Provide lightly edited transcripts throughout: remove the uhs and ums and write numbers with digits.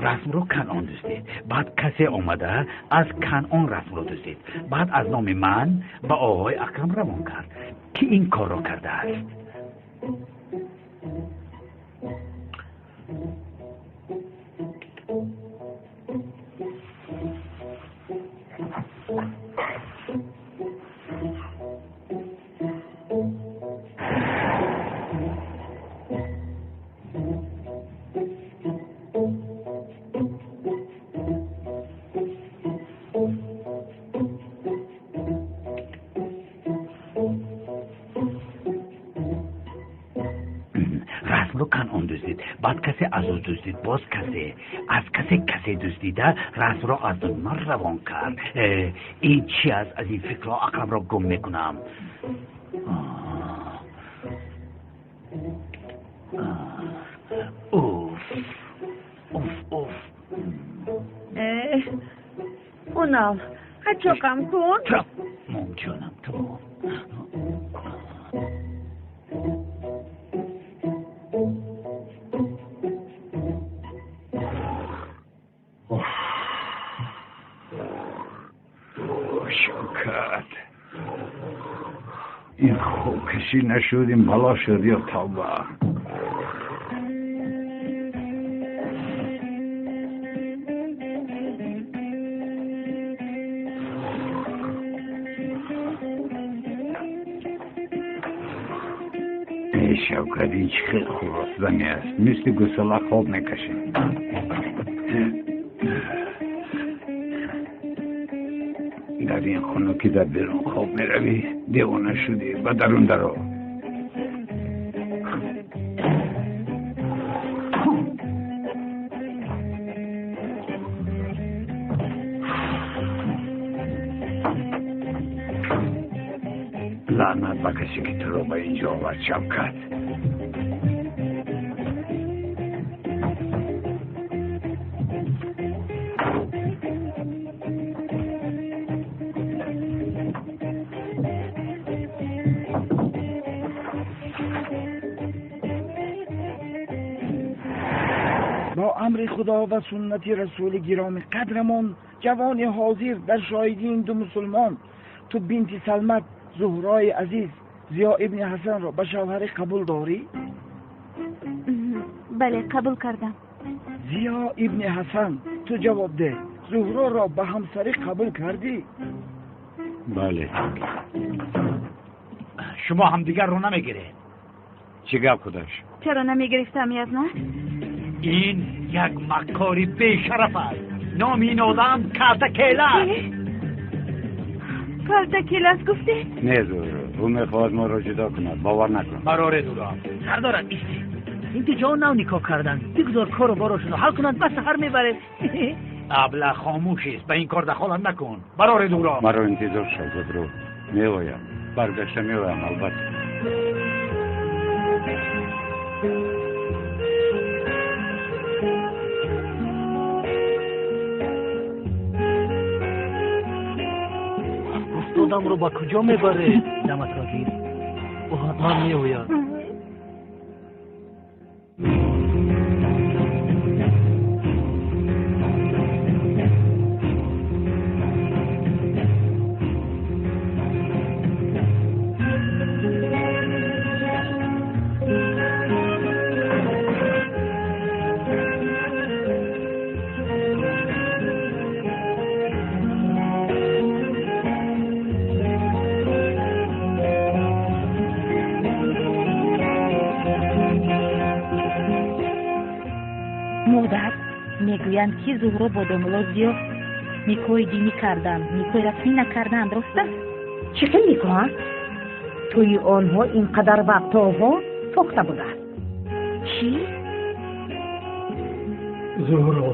Расмро Канъон дуздид. Баъд касе омада аз Канъон расмро дуздид. Баъд аз номи ман ба оғои Акрам равон кард. Ки ин корро кардааст? Расмро Канъон дуздид. Баъд касе аз ӯ дуздид. Боз касе аз касе касе дуздида расмро аз номи ман равон кард. Ин чи аст? Аз ин фикрҳо ақламро гум мекунам. Уф, уф, уф. Унал, ҳачоқам кун. Тамом, ҷонам, тамом. Шавкат, ин хобкашӣ нашуд, ин бало шуд ё тавба. Эй Шавкат, ин чӣ хел хуросзанӣ аст? Мисли гусала хоб мекашем. Дар ин хунукӣ дар берун хоб меравӣ? Девона шудӣ, ба дарун даро. Лаънат ба касе ки туро ба инҷо овард, Шавкат. Бо амри Худо ва суннати расули гироми қадрамон, ҷавони ҳозир дар шоҳидии ин ду мусулмон, ту бинти Салмат Зуҳрои азиз Зиё ибни Ҳасанро ба шавҳарӣ қабул дорӣ? Бале, қабул кардам. Зиё ибни Ҳасан, ту ҷавоб деҳ, Зуҳроро ба ҳамсарӣ қабул кардӣ? Бале. Шумо ҳамдигарро намегиред. Чӣ гап худаш? Чаро намегирифтам, язна? Ин як маккори бешараф аст. Номи ин одам Калтакела аст. Калтакела аст гуфтед? Не, Зуҳро, ӯ мехоҳад моро ҷудо кунад. Бовар накун. Бароре дуро. Сардорам, истед. Ин ду ҷавон нав никоҳ карданд. Бигузор кору борошонро ҳал кунанд, ба сафар мебаред. Абла хомӯш аст. Ба ин кор дахолат накун. Бароре дуро. Маро интизор шав, Зуҳро. Меоям. Баргашта меоям, албатта. Устодамро ба куҷо мебаред? Даматро гир. Ӯ ҳатман меояд. Модар, мегӯянд ки Зуҳро бо домулло Зиё никоҳи динӣ карданд, никоҳи расмӣ накарданд, рост аст? Чӣ хел никоҳ аст? Тӯи онҳо ин қадар вақтоҳо сохта будааст. Чӣ? Зуҳро,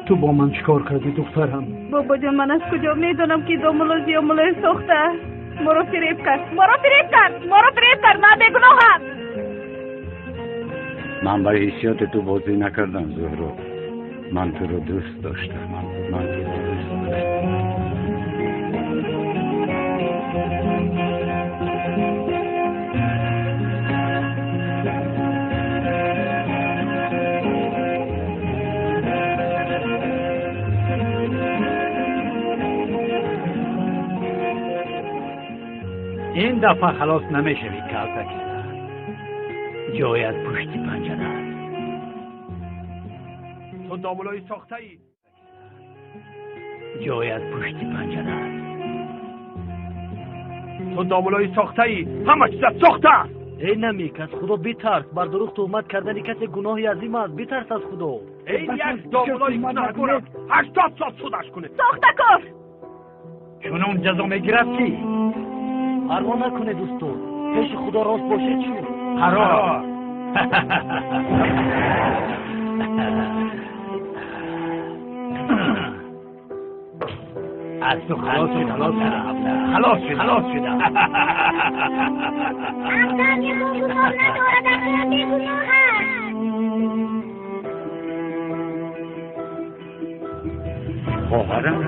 ту бо ман чӣ кор кардӣ, духтарам? Бобоҷон, ман аз куҷо медонам ки домулло Зиё муллои сохта аст? Моро фиреб кард, моро фиреб кард, моро фиреб кард, ман бегуноҳам. Ман ба ҳиссиёти ту бозӣ накардам, Зуҳро. Ман туро дӯст доштам. Ман туро дӯст доштам. Ин дафъа халос намешавӣ, калтаки сар. Ҷоят пушти панҷара аст. Ту домулои сохтаӣ. Ҷоят пушти панҷара аст. Ту домулои сохтаӣ, ҳама чизат сохта аст. Эй намик, аз Худо битарс. Бар дурӯғ туҳмат кардани касе гуноҳи азим аст. Битарс аз Худо. Эй як домулои гунаҳкор аст. 80 сол судаш кунед. Сохтакор! Чунон ҷазо мегирад ки парво накунед устод. Пеши Худо рост бошед чӣ? Қарор. Аз ту халос шудам. Халос шудам. Халос шудам. Акрам ягон гуноҳ надорад. Акрам бегуноҳ аст. Хоҳарам,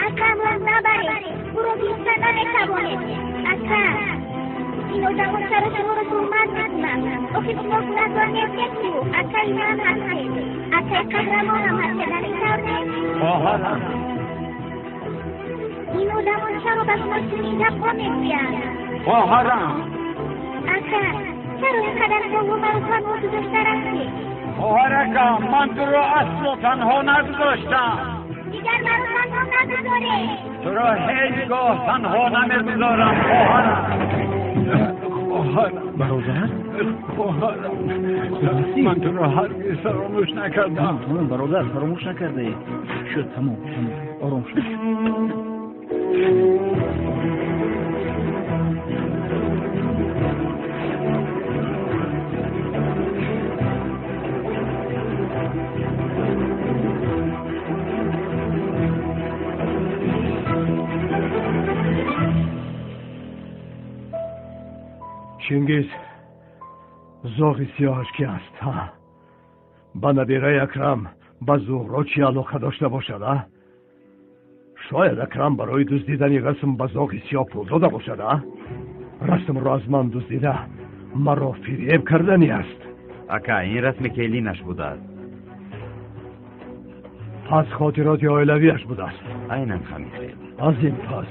Акрамро набаред. Ӯро гирифта наметавонед. Акрам, ин одамон чаро шуморо туҳмат мекунанд? Охир шумо гунаҳкор нестед ку. Акаи ман ҳастед. Акаи қаҳрамонам ҳастед. Ҳамин тавр нест? Хоҳарам, ин одамон чаро ба шумо чунин гапҳо мегӯянд? Хоҳарам, Акрам, чаро ин қадар солҳо маро танҳо гузошта рафтед? Хоҳаракам, ман туро асло танҳо нагузоштам. Дигар маро танҳо нагузоред. Туро ҳеҷ гоҳ танҳо намегузорам, хоҳарам. Хоҳарам, Бародар, хоҳарам, ман туро ҳаргиз фаромӯш накардам. Тамом, бародар, фаромӯш накардаӣ. Шуд, тамом, тамом, ором шуд. Чингиз, зоғи сиёҳаш ки аст, ҳа? Ба набираи Акрам, ба Зуҳро чӣ алоқа дошта бошад, а? Шояд Акрам барои дуздидани расм ба зоғи сиёҳ пул дода бошад, а? Расмро аз ман дуздида, маро фиреб кардани аст. Ака, ин расми келинаш будааст. Пас хотироти оилавиаш будааст. Айнан ҳамин хел. Аз ин пас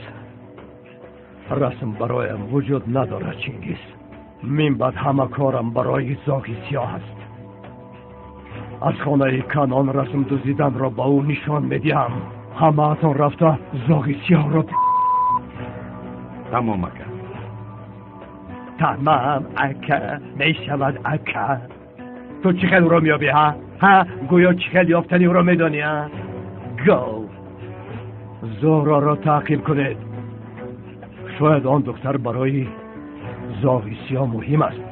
расм бароям вуҷуд надорад, Чингиз. Мин баъд ҳама корам барои зоғи сиёҳ аст. Аз хонаи Канон расм дуздиданро ба ӯ нишон медиҳам. Ҳамаатон рафта зоғи сиёҳро Тамом, ака. Тамам, ака, мешавад, ака. Ту чӣ хел ӯро меёбӣ, ҳа? Ҳа, гӯё чӣ хел ёфтани ӯро медонӣ, ҳа? Гов. Зуҳроро таъқиб кунед. Шояд он духтар барои зоғи сиёҳ муҳим аст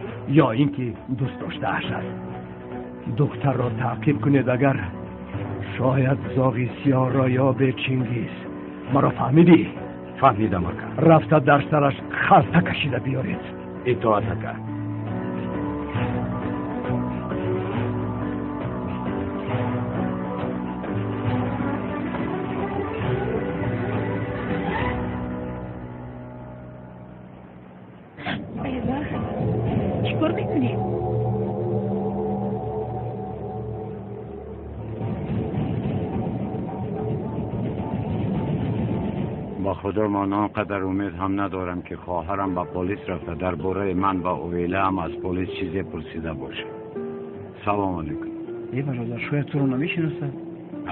ё ин ки дӯст доштааш аст. Духтарро таъқиб кунед, агар шояд зоғи сиёҳро ёбед, Чингиз. Маро фаҳмидӣ? Фаҳмидам, ака. Рафта дар сараш халта кашида биёред. Итоат, ака. Чӣ кор мекунӣ? Ба Худо, ман он қадар умед ҳам надорам, ки хоҳарам ба полис рафта дар бораи ман ва оилаам аз полис чизе пурсида бошад. Салом алейкум. Э, бародар, шояд туро намешиносад.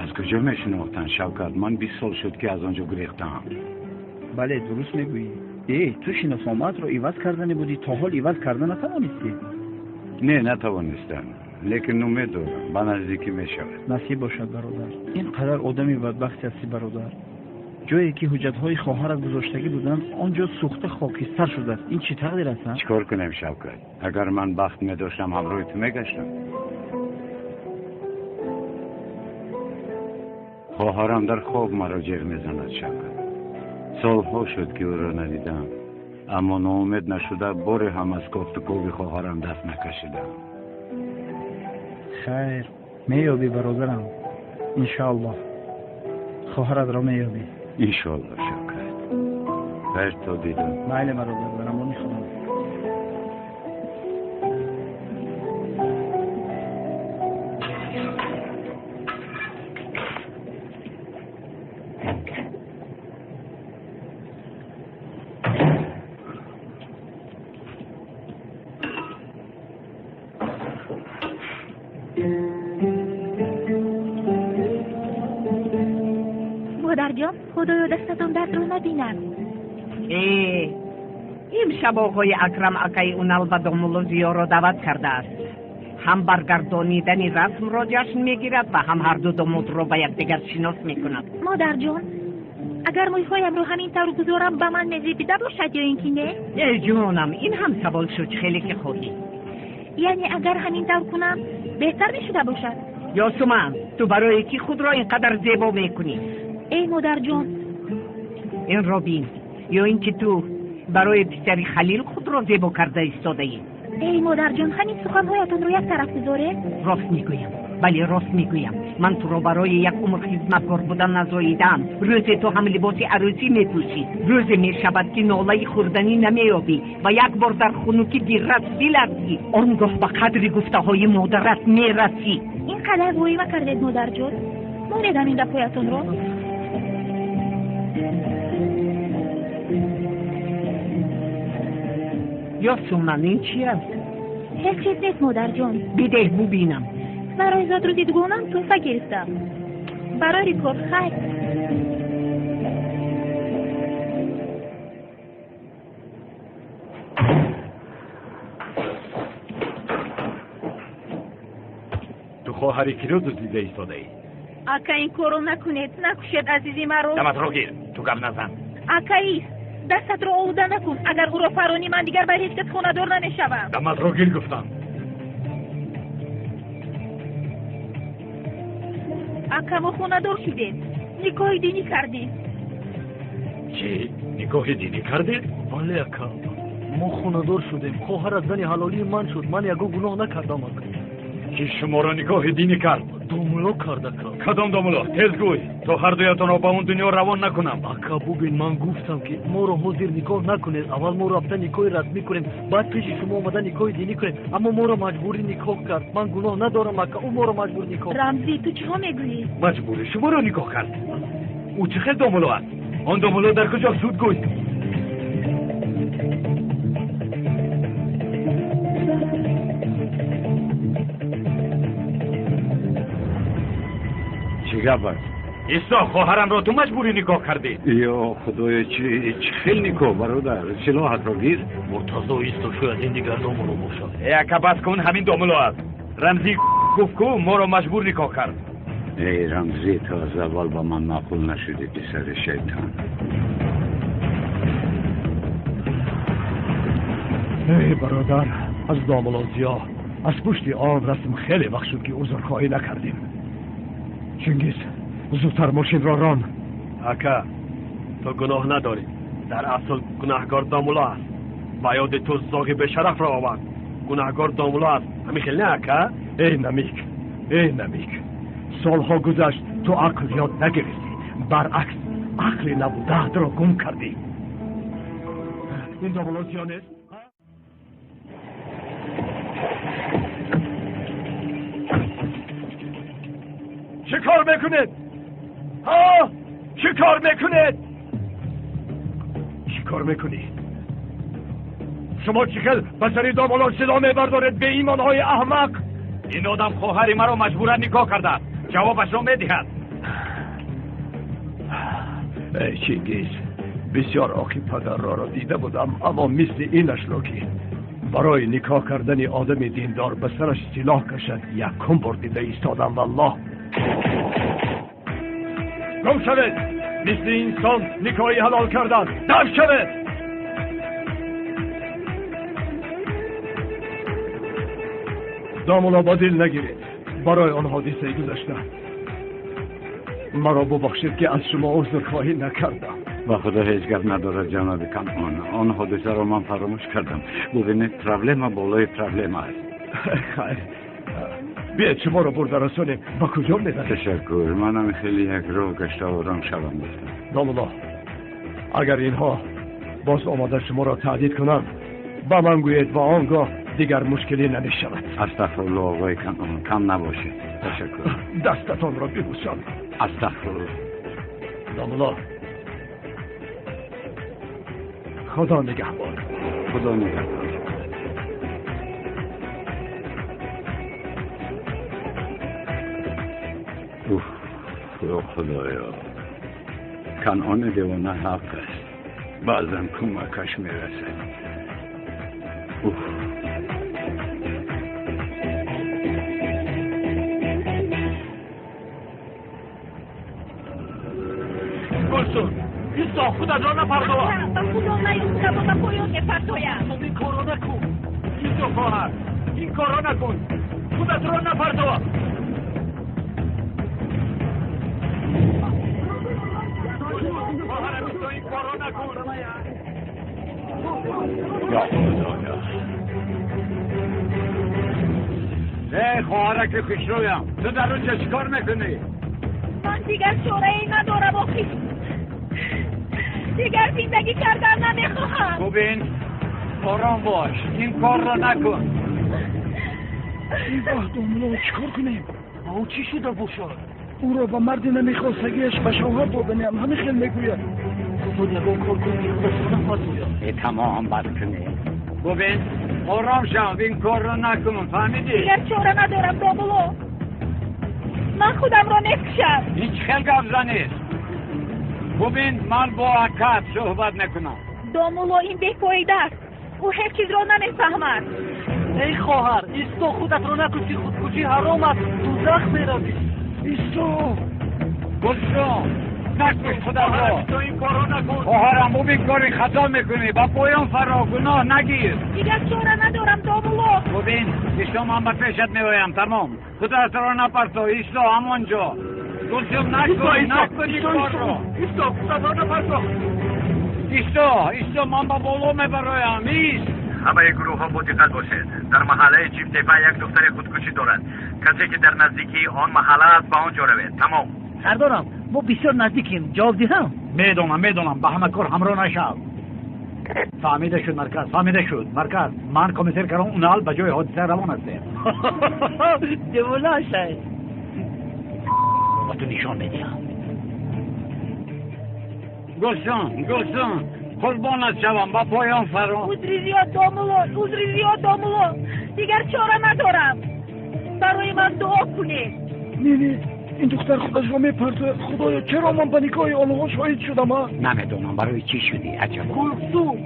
Аз куҷо мешинохтанд, Шавкат? Ман 20 сол шуд, ки аз он ҷо гурехтаам. Бале, дуруст мегӯӣ. Э, ту шиносномаатро иваз кардане будӣ, то ҳол иваз карда натавонистӣ? Не, натавонистам, лекин умед дорам, ба наздикӣ мешавад. Насиб бошад, бародар. Ин қадар одами бадбахт ҳастӣ, бародар. Ҷое ки ҳуҷҷатҳои хоҳарат гузоштагӣ буданд, он ҷо сӯхта хокистар шудааст. Ин чӣ тақдир аст, чӣ кор кунем, Шавкат? Агар ман бахт медоштам, ҳамроҳи ту мегаштам. Хоҳарам дар хоб маро ҷеғ мезанад, Шавкат. Солҳо шуд, ки ӯро надидам, аммо ноумед нашуда боре ҳам аз кофтукови хоҳарам даст накашидам. Хайр, меёбӣ, бародарам, иншоаллоҳ. Хоҳаратро меёбӣ. Иншоаллоҳ, Шавкат. Хайр, то дидор. Майли, бародар, дар амони Худо. Модарҷон, худоё дастатон дардро набинад. Имшаб оғои Акрам акаи Унал ба домулло Зиёро даъват кардааст. Ҳам баргардонидани расмро ҷашн мегирад ва ҳам ҳарду домодро ба якдигар шинос мекунад. Модарҷон, агар мӯйҳоямро ҳамин тавр гузорам, ба ман мезебида бошад ё ин ки не? Э ҷонам, ин ҳам савол шуд, хеле ки хоҳӣ. Яъне агар ҳамин тавр кунам, беҳтар мешуда бошад? Ёсуман, ту барои кӣ худро ин қадар зебо мекунӣ? Эй модарҷон, инро бин, ё ин ки ту барои писари Халил худро зебо карда истодаӣ? Эй модарҷон, ҳамин суханҳоятонро як тараф гузоред. Рост мегӯям, бале, рост мегӯям. Ман туро барои як умр хизматкор будан назоидаам. Рӯзе ту ҳам либоси арӯсӣ мепӯшӣ. Рӯзе мешавад, ки нолаи хӯрданӣ намеёбӣ ва як бор дар хунукӣ бирас биларзӣ. Он гоҳ ба қадри гуфтаҳои модарат мерасӣ. Ин қадар воима кардед, модарҷон. Монед ҳамин гапҳоятонро. Ёсуман, ин чи аст? Ҳеҷ чиз нест, модарҷон. Бидеҳ бубинам. Барои зодрӯзи дугонам тӯҳфа гирифтам. Барои кор хайр. Ту хоҳари киро дуздида истодаӣ? Ака, ин корро накунед, накушед азизи маро. Даматро гир, ту гап назан. Акаи, дастатро олуда накун. Агар ӯро фаронӣ, ман дигар ба ҳеҷ кас хонадор намешавам. Даматро гир гуфтам. Ака, мо хонадор шудем. Никоҳи динӣ кардем. Чӣ? Никоҳи динӣ кардед? Бале, ака, мо хонадор шудем. Хоҳар аз зани ҳалолии ман шуд. Ман ягон гуноҳ накардам, ака. Ки шуморо никоҳи динӣ кард? Домулло кард, ака. Кадом домулло? Тез гӯй, то ҳардуятонро ба он дунё равон накунам. Ака, бубин, ман гуфтам, ки моро ҳозир никоҳ накунед. Аввал мо рафта никоҳи расмӣ кунем, баъд пеши шумо омада никоҳи динӣ кунем. Аммо моро маҷбурӣ никоҳ кард. Ман гуноҳ надорам, ака. Ӯ моро маҷбур никоҳ. Рамзӣ, ту чиҳо мегӯӣ? Маҷбурӣ шуморо никоҳ кард? Ӯ чӣ хел домулло аст? Он домулло дар куҷо? Зуд гӯй. Чӣ гап аст? Исо, хоҳарамро ту маҷбурӣ никоҳ кардӣ? Ё худоё, чӣ хел никоҳ, бародар? Силоҳатро гир. Муртазо, исто, шояд ин дигар домулло бошад. Э ака, бас кун, ҳамин домулло аст. Рамзӣ гуфт, ку моро маҷбур никоҳ кард. Эй Рамзӣ, ту аз аввал ба ман маъқул нашудӣ, писари шайтон. Эй бародар, аз домулло Зиё аз пушти он расм хеле вақт шуд, ки узрхоҳӣ накардем. Чингиз, зудтар мошинро рон. Ака, ту гуноҳ надорӣ. Дар асл гунаҳгор домулло аст. Ба ёди ту зоғи бешарафро овард. Гунаҳгор домулло аст. Ҳамин хел не, ака? Эй намик, эй намик, солҳо гузашт, ту ақл ёд нагирифтӣ. Баръакс, ақли набудаатро гум кардӣ. Ин домулло Зиё нест? Чӣ кор мекунед? Ҳа? Чӣ кор мекунед? Чӣ кор мекунӣ? Шумо чӣ хел ба сари домулло силоҳ мебардоред, беимонҳои аҳмақ? Ин одам хоҳари маро маҷбуран никоҳ кардааст. Ҷавобашро медиҳад. Эй Чингиз, бисёр оқи падарроро дида будам, аммо мисли инашро, ки барои никоҳ кардани одами диндор ба сараш силоҳ кашад, якум бор дида истодам, валлоҳ. Гум шавед! Мисли инсон никоҳи ҳалол кардан! Даф шавед! Домулло, ба дил нагиред барои он ҳодисаи гузашта. Маро бубахшед, ки аз шумо узрхоҳӣ накардам. Ба худо ҳеҷ гап надорад, ҷаноби Канъон. Он ҳодисаро ман фаромӯш кардам. Бубинед, проблема болои проблема аст. Хайр, биед шуморо бурда расонем. Ба куҷо мебаред? Ташаккур, манам хеле як роҳ гашта ором шавам гуфтам. Домулло, агар инҳо боз омода шуморо таҳдид кунанд, ба ман гӯед ва он гоҳ дигар мушкилӣ намешавад. Астағфирулло, оғои Канъон, кам набошед. Ташаккур. Дастатонро бибӯсам. Астағфирулло. Домулло, худо нигаҳбон. Худо нигаҳбон. Уф, ё худоё. Канъони девона ҳақ аст. Баъзан кӯмакаш мерасад. Уф. Гулсум, исто, худатро напардо. Ба худо наёфтамо ба поён мепартоям. Ин корро накун. Исто, хоҳар, ин корро накун. Худатро напардо. Хоҳарам, исто, ин корро накун. Я худоя. Эй, хоҳараки хушрӯям, ту дар он ҷо чӣ кор мекунӣ? Ман дигар чорае надорам, охи. Дигар зиндагӣ кардан намехоҳам. Бубин, ором бош, ин корро накун. Эй воҳ, домулло, чӣ кор кунем? Ба ӯ чӣ шуда бошад? Ӯро ба марди намехостагиаш ба шавҳар доданиам, ҳамин хел мегӯяд. Зуд ягон кор кунем, ки худашро напартояд. Э, тамом, бад кунем. Бубин, ором шав, ин корро накун, фаҳмидӣ? Дигар чора надорам, домулло. Ман худамро мекушам. Ин чӣ хел гап занист? Бубин, ман бо акат суҳбат мекунам. Домулло, ин бефоида аст. Ӯ ҳеҷ чизро намефаҳмад. Эй хоҳар, исто, худатро накуш, ки худкушӣ ҳаром аст, дӯзах меравӣ. Исто. Гулсум, накуш худатро. Исто, ин корро накун. Хоҳарам, бубин, кори хато мекунӣ. Ба поён фаро, гуноҳ нагир. Дигар чора надорам, домулло. Бубин, исто, ман ба пешат меоям, тамом. Худатро напарто, исто ҳамон ҷо. Гулсум, накун, накун ин корро. Исто, худатро напарто. Исто, исто, ман ба боло мебароям, ист. Ҳамаи гурӯҳҳо бо диққат бошед. Дар маҳаллаи Чифтепа як духтари худкушӣ дорад. Касе ки дар наздикии он маҳалла аст, ба он ҷо равед. Тамом. Сардорам, мо бисёр наздикем. Ҷавоб диҳам? Медонам, медонам, ба ҳама кор ҳамроҳ нашав. Фаҳмида шуд, марказ, фаҳмида шуд, марказ. Ман комиссар Карон Унал ба ҷои ҳодиса равон ҳастем. Девона шай. Ба ту нишон медиҳам. Гулсум, Гулсум, қурбонат шавам, ба поён фаро. Узри зиёд, домулло, узри зиёд, домулло. Дигар чора надорам. Барои ман дуо кунед. Не, не, ин духтар худашро мепартояд. Худоё, чаро ман ба никоҳи онҳо шоҳид шудам, а? Намедонам барои чӣ шудӣ, аҷабо. Гулсум,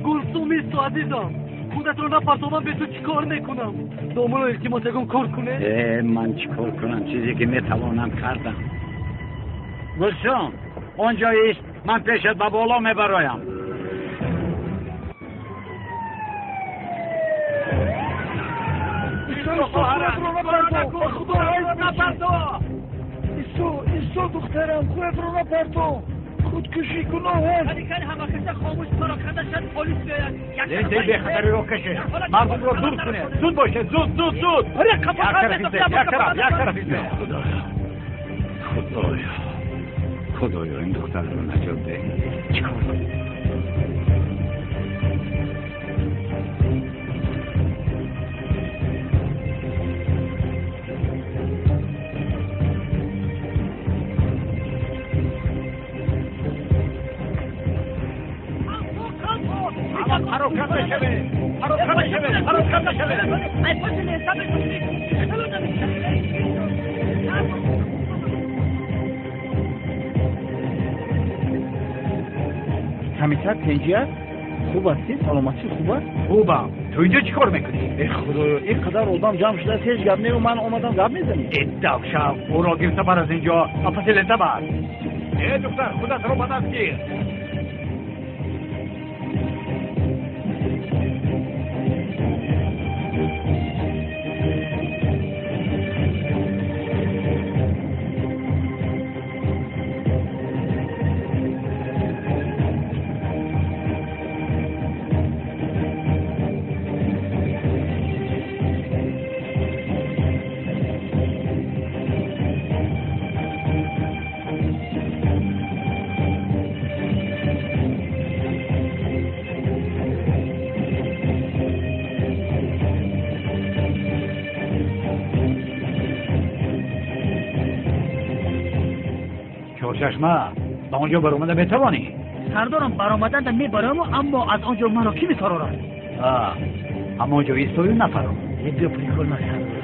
Гулсум, исто, азизам. Худатро напарто, ман бе ту чӣ кор мекунам? Домулло, илтимос, ягон кор кунед. Э, ман чӣ кор кунам? Чизе ки метавонам кардам. Гулсум, он ҷо ист, ман пешат ба боло мебароям. Исто, исто, духтарам, худатро напарто. Худкушӣ гуноҳ аст. Лентай бехатариро кашед. Мардумро дур кунед. Зуд бошед, зуд, зуд, зуд. Як тараф истед, як тараф, як тараф истед. Худоё, Худоё, Худоё, ин духтарро наҷот деҳ. Чӣ кор кунем? Пароканда шавед, пароканда шавед, пароканда шавед. Комиссар тинҷӣ аст? Хуб ҳастӣ? Саломатӣ хуб аст? Хубам. Ту инҷо чӣ кор мекунӣ? Э, худоё, ин қадар одам ҷамъ шудааст, ҳеҷ гап не, ман омадам гап мезанем. Э, давшав, ӯро гирифта бар аз инҷо, паси лента бар. Э, духтар, худатро ба даст гир. Чорчашма, ба он ҷо баромада метавонӣ? Сардорам, баромаданда мебарам, аммо аз он ҷо маро кӣ мефарорад? Ҳамон ҷо истою нафаро. Э, биё прикол на, сардор.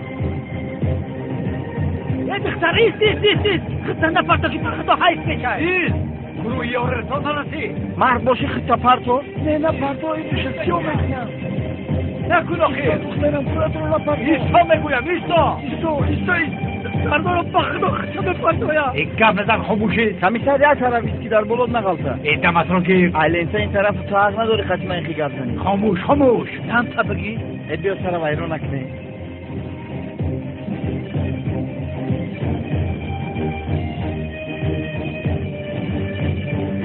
Э, духтар, ист, ист, ист, ист. Худта напарто, ки худо ҳайф мешавад. Ист, Гурӯҳи ёрирсон нарасид. Мард боши хита парто. Не, на парто, ин душа сиё мекунам. Накун охир. Духтарам, худатро напарто. Исто мегӯям, исто. Исто, исто, Сардоро ба худо хита мепартоям. Э, гап назан, хомӯшӣ. Комиссар як тараф ист, ки дар болот нағалта. Э, даматро гир. Айленса ин тарафу ту ҳақ надорӣ қати ман хи гап занӣ. Хомӯш, хомӯш. Дамта бигӣ. Э, биё сара вайрон накунӣ.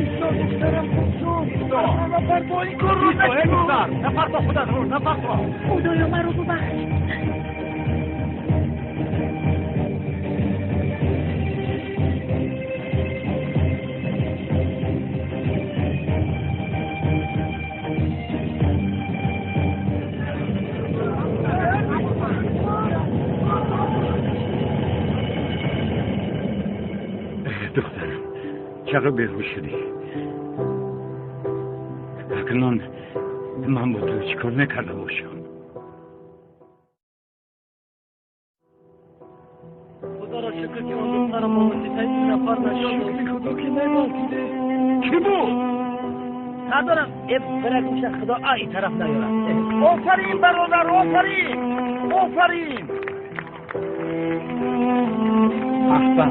Исто, духтарам, хуб Исто. Напарто, ин корро Исто, э, накун. духтар, напарто худатро, напарто. Худоё, маро бубахш. Духтарам, чаро беҳуш шудӣ? Акнун ман бо ту чӣ кор мекарда бошам? Худоро шукр, ки он духтарам бо воситаи ин нафар наҷот ёфт. Шукри худо, ки нағалтиде. Кӣ буд? Сардорам, э, бира гӯша, худо а ин тараф наёрад. Офарин, бародар, офарин, офарин. Аҳсан,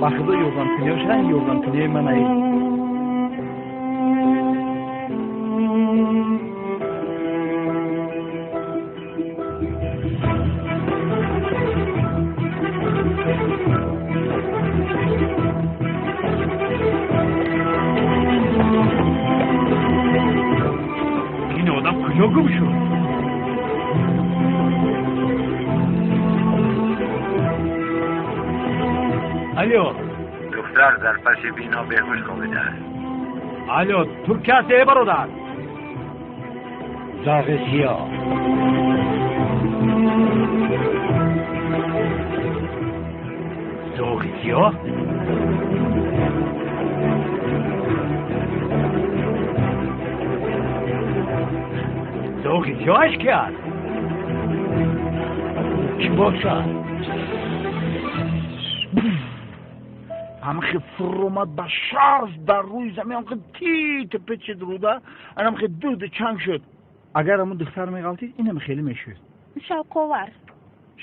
ба худо ёрдамкуниёш ранг ёрдамкуниёи манаи. Ин одам куҷо гум шуд? Алло. Духтар дар паси бино беҳуш хобидааст. Алло, ту ки ҳастӣ, э, бародар? Зоғи сиёҳ. Зоғи сиёҳ? Зоғи сиёҳаш ки аст? Кӣ бошад? Ҳамахе фуромад ба шарф дар рӯи замин, ҳамахе тит печид руда, анамахе дуду чанг шуд. Агар ҳамун духтар меғалтид, инам хеле мешуд. Шавқовар.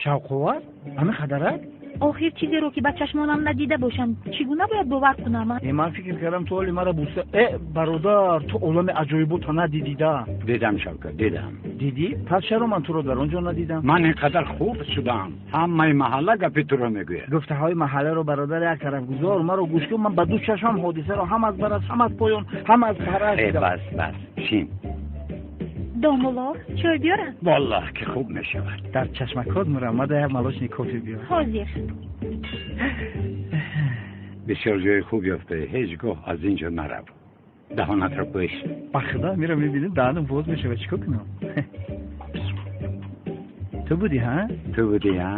Шавқовар? Ҳамин хадарак? Охир чизеро, ки ба чашмонам надида бошам, чӣ гуна бояд бовар кунам? Э, ман фикр кардам, ту ҳоли мара буса. Э, бародар, ту олами аҷоибота надидида. Дидам, Шавкат, дидам. Дидӣ? Пас чаро ман туро дар он ҷо надидам? Ман ин қадар хуб шудам, ҳамаи маҳалла гапи туро мегӯяд. Гуфтаҳои маҳалларо, бародар, як тараф гузор, маро гӯш кун. Ман ба ду чашмам ҳодисаро ҳам аз бараз, ҳам аз поён, ҳам аз параш Э, дидам. бас, бас, шин. Домулло, чой биёрам? Валлоҳ, ки хуб мешавад. Дар чашмакот мурамада як молочный кофе биёр. Ҳозир. Бисёр ҷои хуб ёфтаӣ, ҳеҷ гоҳ аз ин ҷо нарав. Даҳонатро пӯш. Ба худо, мира мебинем, даҳанам боз мешавад, чӣ кор кунам? Ту будӣ, ҳа? Ту будӣ, ҳа?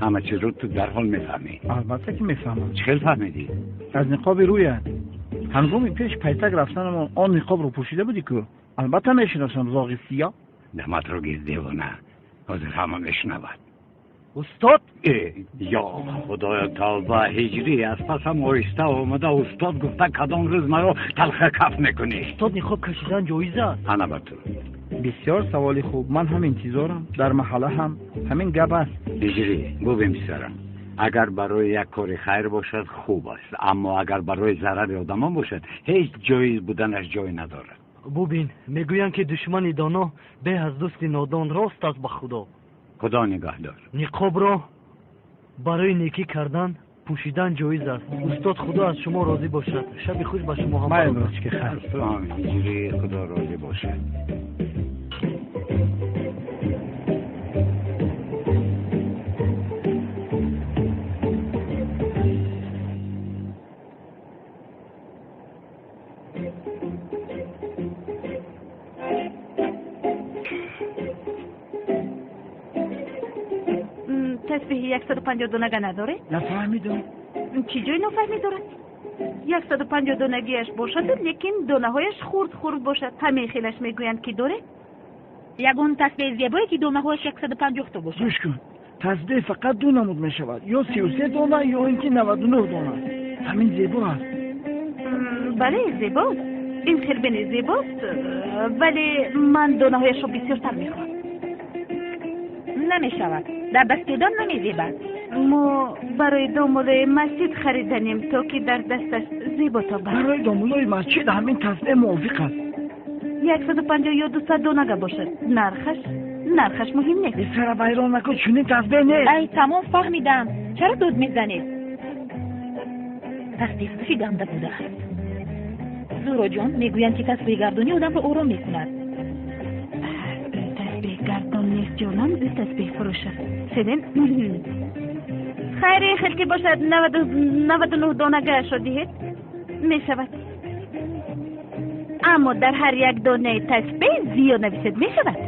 Ҳама чизро ту дарҳол мефаҳмӣ. Албатта, ки мефаҳмам. Чӣ хел фаҳмидӣ? Аз ниқоби рӯят. Ҳангоми пеш пайтак рафтанамон он ниқобро пӯшида будӣ ку. Албатта мешиносам, зоғи сиёҳ. Даматро гир, девона, ҳозир ҳама мешунавад. Устод. Э, ё худоё, тавба! Ҳиҷрӣ, аз пасам оҳиста омада устод гуфта, кадом рӯз маро талха каф мекунӣ? Устод, ниқоб кашидан ҷоиз аст? Ана ба ту. Бисёр саволи хуб, ман ҳам интизорам. Дар маҳалла ҳам ҳамин гап аст. Ҳиҷрӣ, бубин, писарам, агар барои як кори хайр бошад, хуб аст, аммо агар барои зарари одамон бошад, ҳеҷ ҷоиз буданаш ҷой надорад. Бубин, мегӯянд, ки душмани доно беҳ аз дӯсти нодон, рост аст, ба худо. Худо нигаҳдор. Ниқобро барои некӣ кардан пӯшидан ҷоиз аст. Устод, худо аз шумо розӣ бошад. Шаби хуш ба шумо ҳам. Майли, ростики, хайр. Аз ту ҳам, ҳиҷрӣ, худо розӣ бошад. Тасбеҳи 150 донага надоред? Нафаҳмидам. Чӣ ҷои нофаҳмӣ дорад? 150 донагиаш бошаду, лекин донаҳояш хурд хурд бошад, ҳамин хелаш мегӯянд, ки доред? Ягон тасбеҳи зебое, ки донаҳояш 150 то бошад. Гӯш кун, тасбеҳ фақат ду намуд мешавад: ё 33 дона, ё ин ки 99 дона. Ҳамин зебо аст. Бале, зебост. Ин хелбини зебост, вале ман донаҳояшро бисёртар мехоҳам. Намешавад. Дар дасти одам намезебад. Мо барои домулои масҷид хариданем, то ки дар дасташ зебо тобад. Барои домулои масҷид ҳамин тасбеҳ мувофиқ аст. 150 ё 200 донага бошад. Нархаш муҳим нест. Сара вайрон накун, чунин тасбеҳ нест. Ай, тамом, фаҳмидам. Чаро дод мезанед? Тасбеҳфурӯши ганда будааст. Зуҳроҷон, мегӯянд, ки тасбеҳгардонӣ одамро ором мекунад. Тасбеҳгардон нест, ҷонам, ӯ тасбеҳфурӯш аст. Селин, хайр, хел ки бошад, 99 донагаашро диҳед, мешавад. Аммо дар ҳар як донаи тасбеҳ зиё нависед, мешавад?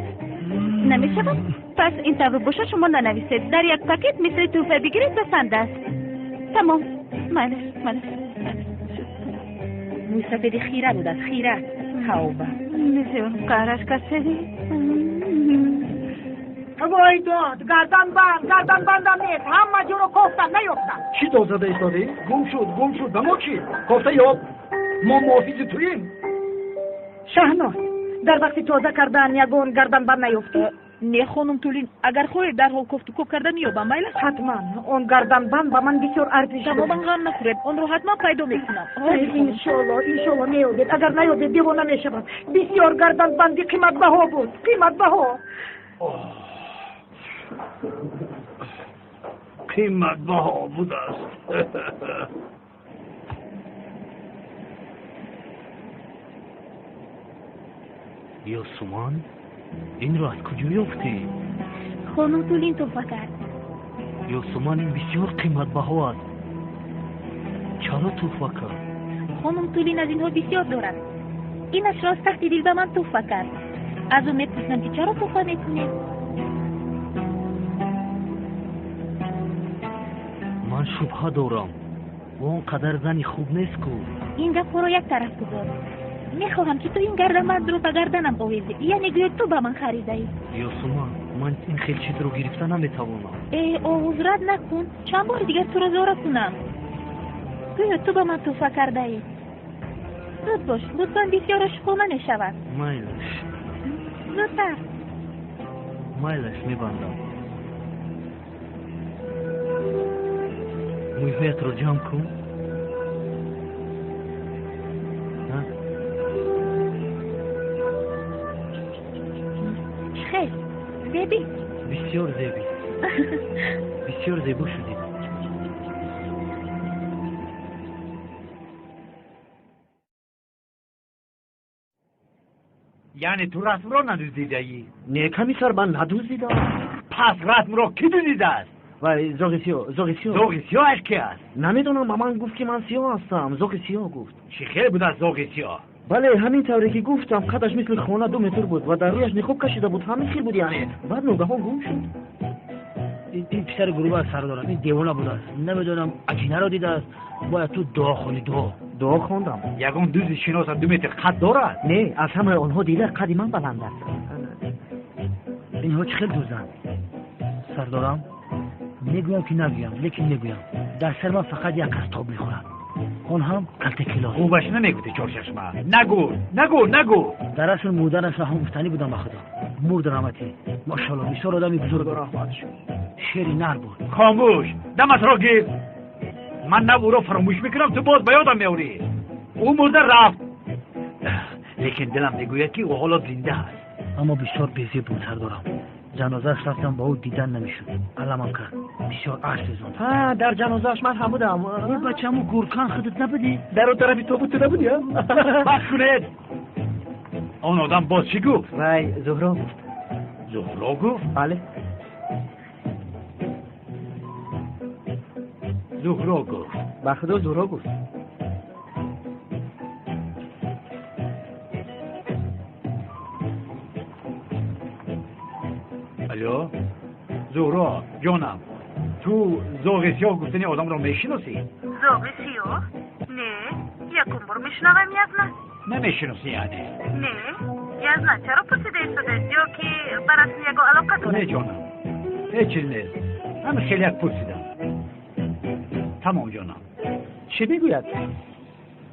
Намешавад? Пас ин тавр бошад, шумо нанависед. Дар як пакет мисли тӯҳфа бигиред, басанда аст. Тамом. Майлаш, майлаш. Мӯйсафеди хира будааст, хира. Тавба. Мисли он қаҳраш касели. Вой дод, гарданбанд, гарданбандам нест. Ҳама ҷоро кофтам, наёфтам. Чӣ дод зада истодӣ? Гум шуд, гум шуд. Ба мо чӣ? Кофта ёб. Мо муҳофизи туем. Шаҳноз, дар вақти тоза кардан ягон гарданбанд наёфтӣ? Не, хонум Тулин, агар хоҳед, дарҳол кофтукоб карда меёбам, майлаш? Ҳатман. Он гарданбанд ба ман бисёр арзиш дорад. Тамоман ғам нахӯред, онро ҳатман пайдо мекунам. Иншоалло, иншоалло меёбед. Агар наёбед, девона мешавам. Бисёр гарданбанди қиматбаҳо буд, қиматбаҳо. Қиматбаҳо будааст. Ёсуман, инро аз куҷо ёфтӣ? Хонум Тулин туҳфа кард. Ёсуман, ин бисёр қиматбаҳо аст. Чаро туҳфа кард? Хонум Тулин аз инҳо бисёр дорад. Инашро аз таҳти дил ба ман туҳфа кард. Аз ӯ мепурсам, ки чаро туҳфа мекунед? Ман шубҳа дорам. Ӯ он қадар зани хуб нест ку. Ин гапҳоро як тараф гузор. Мехоҳам, ки ту ин гарданбандро ба гарданам овезӣ, яъне гӯё ту ба ман харидаӣ. Ёсуман, ман ин хел чизро гирифта наметавонам. Э, овоз рад накун. Чанд бори дигар туро зора кунам? Гӯё ту ба ман туҳфа кардаӣ. Зуд бош, лутфан, бисёр ошиқона мешавад. Майлаш. Зудтар. Майлаш, мебандам. Мӯйҳоятро ҷамъ кун. Хел зебӣ? Бисёр зебӣ, бисёр зебо шудӣ. Яъне ту расмро надуздидаӣ? Не, комиссар, ман надуздидам. Пас расмро кӣ дуздидааст? Вай, зоғи сиёҳ, зоғи сиёҳ. Зоғи сиёҳаш ки аст? Намедонам, ба ман гуфт, ки ман сиёҳ ҳастам. Зоғи сиёҳ гуфт. Чӣ хел будааст зоғи сиёҳ? Бале, ҳамин тавре ки гуфтам, қадаш мисли хона 2 метр буд ва дар рӯяш ниқоб кашида буд. Ҳамин хел буд, яъне. Баъд ногаҳон гум шуд. Ин писари гурӯба сардорам, ин девона будааст. Намедонам, аҷинаро дидааст. Бояд ту дуо хонӣ, дуо. Дуо хондам. Ягон дузи шиносам 2 метр қад дорад? Не, аз ҳамаи онҳо дида қади ман баланд аст. Инҳо чӣ хел дузанд? Сардорам, мегӯям ки нагӯям, лекин мегӯям. Дар сари ман фақат як кас тоб мехӯрад. Он ҳам калтакилос. Хубаш намегуфти, чорчашма. Нагӯ, нагӯ, нагӯ. Дар асл мурданашро ҳам гуфтанӣ будам ба худо. Мурд раҳматӣ. Мошалло, бисёр одами бузург буд. Шери нар буд. Хомӯш, даматро гир. Ман на ӯро фаромӯш мекунам, ту боз ба ёдам меорӣ. Ӯ мурда рафт, лекин дилам мегӯяд, ки ӯ ҳоло зинда аст. Аммо бисёр безеб буд, сардорам. Ҷанозааш рафтам, ба ӯ дидан намешуд. Аламам кард, бисёр ашк резонд. Ҳа, дар ҷанозааш ман ҳам будам. Э, бачаму гуркан худат набудӣ? Дар он тарафи тобут ту набудӣ? Бас кунед. Он одам боз чӣ гуфт? Вай Зуҳро гуфт. Зуҳро гуфт? Бале, Зуҳро гуфт. Ба худо, Зуҳро гуфт. Алло, Зуҳро ҷонам, ту зоғи сиёҳ гуфтани одамро мешиносӣ? Зоғи сиёҳ? Не, якум бор мешунавам, язна. Намешиносӣ яъне? Не, язна, чаро пурсида истодед? Ё ки ба расм ягон алоқа дорад? Не, ҷонам, ҳеҷ чиз нест, ҳамин хеле як пурсидам. Тамом, ҷонам. Чӣ мегӯяд?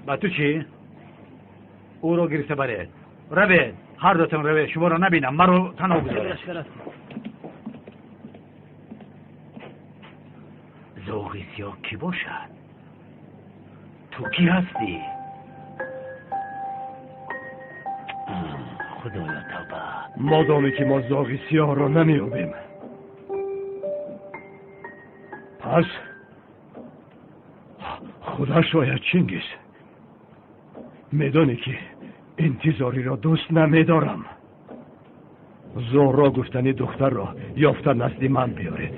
Ба ту чӣ? Ӯро гирифта баред. Равед, ҳар дутон равед, шуморо набинам, маро танҳо гузоред. Зоғи сиёҳ кӣ бошад? Ту кӣ ҳастӣ? Худоё тавба. Модоме ки мо зоғи сиёҳро намеёбем, пас худо шояд Чингиз. Медонӣ ки интизориро дӯст намедорам. Зоҳро гуфтани духтарро ёфта назди ман биёред.